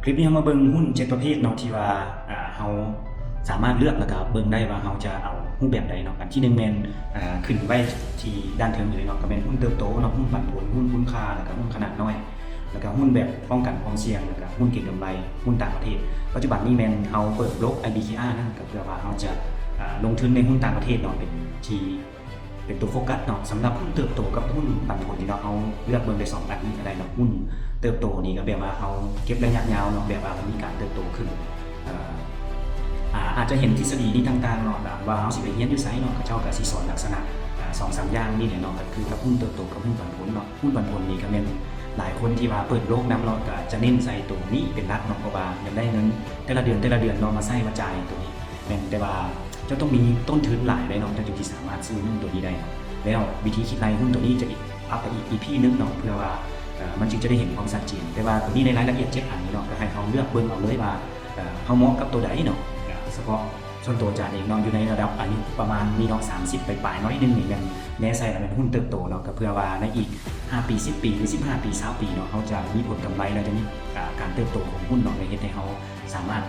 ຄລິບນີ້ເຮົາມາເບິ່ງຫຸ້ນເຈັດປະເພດເນາະ ທີ່ວ່າ ອ່າ ເຮົາສາມາດເລືອກ ແລ້ວກະເບິ່ງໄດ້ວ່າເຮົາຈະເອົາຮູບແບບໃດເນາະ. ອັນທີໜຶ່ງແມ່ນ ອ່າ ຂຶ້ນໄວ້ທີ່ດ້ານເທິງຢູ່ເນາະ ກະແມ່ນຫຸ້ນເຕີບໂຕເນາະ, ຫຸ້ນປັນຜົນ, ຫຸ້ນຄຸນຄ່າ ແລ້ວກະຫຸ້ນຂະໜາດນ້ອຍ ແລ້ວກະຫຸ້ນແບບປ້ອງກັນຄວາມສ່ຽງ ແລ້ວກະຫຸ້ນເກັງກຳໄລ, ຫຸ້ນຕ່າງປະເທດ. ປັດຈຸບັນນີ້ແມ່ນເຮົາເປີດໂລກ ໄອບີທີອາ ນັ້ນ ກະເພື່ອວ່າເຮົາຈະ ອ່າ ລົງທຶນໃນຫຸ້ນຕ່າງປະເທດເນາະ ເປັນທີ່ ເປັນຕົວໂຟກັສເນາະ. ສຳລັບຫຸ້ນເຕີບໂຕກັບຫຸ້ນປັນຜົນນີ້ເນາະ ເຮົາເລືອກເບິ່ງໄດ້ສອງອັນນີ້ກະໄດ້ເນາະ. ຫຸ້ນເຕີບໂຕນີ້ກະແບບວ່າເຮົາເກັບໄລຍະຍາວເນາະ ແບບວ່າມັນມີການເຕີບໂຕຂຶ້ນ. ເອີ ອາ ອາດຈະເຫັນທິດສະດີນີ້ຕ່າງໆເນາະ ວ່າເຮົາຊິໄປຮຽນຢູ່ໃສເນາະ ເຂົາເຈົ້າກະຊິສອນລັກສະນະ ອາ ສອງສາມຢ່າງນີ້ແຫຼະເນາະ ກະຄືກັບຫຸ້ນເຕີບໂຕກັບຫຸ້ນປັນຜົນເນາະ. ຫຸ້ນປັນຜົນນີ້ກະແມ່ນຫຼາຍຄົນທີ່ວ່າເປີດໂລກນຳເນາະ ກະຈະເນັ້ນໃສ່ໂຕນີ້ເປັນຫຼັກເນາະ ເພາະວ່າຢາກໄດ້ເງິນແຕ່ລະເດືອນ ແຕ່ລະເດືອນເນາະ ມາໃຊ້ມາຈ່າຍໂຕນີ້. ແມ່ນ ແຕ່ວ່າເຈົ້າຕ້ອງມີຕົ້ນທຶນຫຼາຍໄດ໋ເນາະ ເຈົ້າຈຶ່ງຊິສາມາດຊື້ຫຸ້ນໂຕນີ້ໄດ້ເນາະ. ແລ້ວວິທີຄິດໄລ່ຫຸ້ນໂຕນີ້ຈະອີກ ອັບໄປອີກອີພີໜຶ່ງເນາະ ເພື່ອວ່າ ເອີ ມັນຈຶ່ງຈະໄດ້ເຫັນຄວາມຊັດເຈນ. ແຕ່ວ່າໂຕນີ້ໃນລາຍລະອຽດເຈັດອັນນີ້ເນາະ ກະໃຫ້ເຮົາເລືອກເບິ່ງເອົາເລີຍວ່າ ເອີ ເຮົາເໝາະກັບໂຕໃດເນາະ. ສະເພາະສ່ວນໂຕຈານເອງເນາະ ຢູ່ໃນລະດັບອາຍຸປະມານນີ້ເນາະ ສາມສິບປາຍໆໜ້ອຍໜຶ່ງນີ້ ແມ່ນແນ່ໃສ່ລະແມ່ນຫຸ້ນເຕີບໂຕເນາະ ກະເພື່ອວ່າໃນອີກຫ້າປີ ສິບປີ ຫຼື ສິບຫ້າປີ ຊາວປີເນາະ ເຮົາຈະມີຜົນກຳໄລ ແລະ ຈະມີ ອາ ການເຕີບໂຕຂອງຫຸ້ນເນາະ ແລະ ເຮັດໃຫ້ເຮົາສາມາດ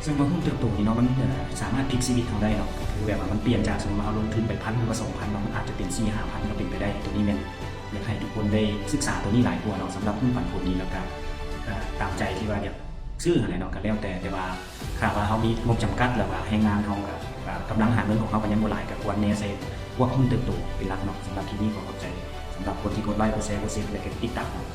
ເຊິ່ງວ່າຫຸ້ນເຕີບໂຕນີ້ເນາະ ມັນ ເອີ ສາມາດພລິກຊີວິດເຮົາໄດ້ເນາະ ກະຄືແບບວ່າມັນປ່ຽນຈາກ ສົມມຸດວ່າເຮົາລົງທຶນໄປພັນ ຫຼືວ່າສອງພັນເນາະ ມັນອາດຈະເປັນສີ່ຫ້າພັນກະເປັນໄປໄດ້. ໂຕນີ້ແມ່ນຢາກໃຫ້ທຸກຄົນໄດ້ສຶກສາໂຕນີ້ຫຼາຍກວ່າເນາະ ສຳລັບຫຸ້ນປັນຜົນນີ້ ແລ້ວກະ ເອີ ຕາມໃຈທີ່ວ່າຢາກຊື້ຫັ້ນແຫຼະເນາະ ກະແລ້ວແຕ່. ແຕ່ວ່າຖ້າວ່າເຮົາມີງົບຈຳກັດ ແລ້ວກະແຮງງານເຮົາກະ ກະກຳລັງຫາເງິນຂອງເຮົາກະຍັງບໍ່ຫຼາຍ ກະຄວນແນ່ໃສ່ພວກຫຸ້ນເຕີບໂຕເປັນຫຼັກເນາະ. ສຳລັບຄລິບນີ້ຂໍຂອບໃຈສຳລັບຄົນທີ່ກົດໄລ ກົດແຊ ກົດເຊັບ ແລະ ກະຕິດຕາມເນາະ.